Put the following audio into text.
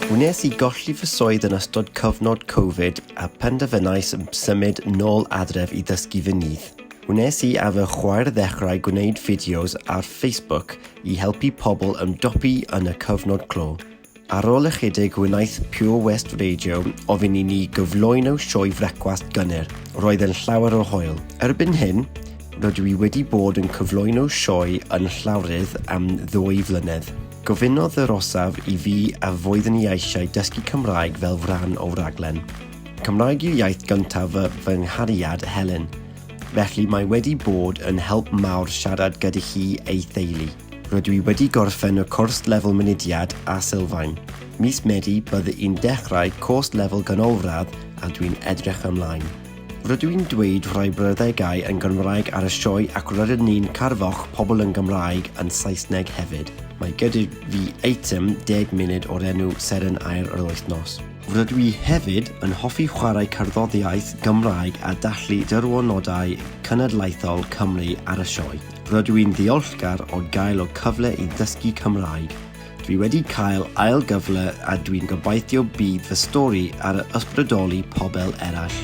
Wnes i golli fy swydd yn ystod cyfnod Covid a phenderfynais symud nôl adref i ddysgu fy nith. Wnes i a fy chwaer ddechrau gwneud fideos ar Facebook i helpu pobl ymdopi yn y cyfnod clo. Ar ôl ychydig wnaeth Pure West Radio ofyn i ni gyflwyno sioe frecwast gynnar. Roedd yn llawer o hwyl. Erbyn hyn, rydw i wedi bod yn cyflwyno sioe yn llawrydd am ddwy flynedd. Gofynnodd yr orsaf i fi a foeddwn i eisiau dysgu Cymraeg fel rhan o raglen. Cymraeg yw iaith gyntaf fy fy nghariad Helen, felly mae wedi bod yn help mawr siarad gyda hi ei theulu. Rydw i wedi gorffen y cwrs lefel Mynediad a Sylfaen. Mis Medi bydda i'n dechrau cwrs lefel Ganolradd a dwi'n edrych ymlaen. Rydw i'n dweud rhai brawddegau yn Gymraeg ar y sioe ac rydyn ni'n carfoch pobl yn Gymraeg yn Saesneg hefyd. Mae gyda fi eitem deg munud o'r enw Seren Aur yr Wythnos. Rydw i hefyd yn hoffi chwarae cerddoriaeth Gymraeg a dathlu diwrnodau cenedlaethol Cymru ar y sioe. Rydw i'n ddiolchgar o gael y cyfle i ddysgu Cymraeg. Dwi wedi cael ail gyfle a dwi'n gobeithio bydd fy stori ar ysbrydoli pobl eraill.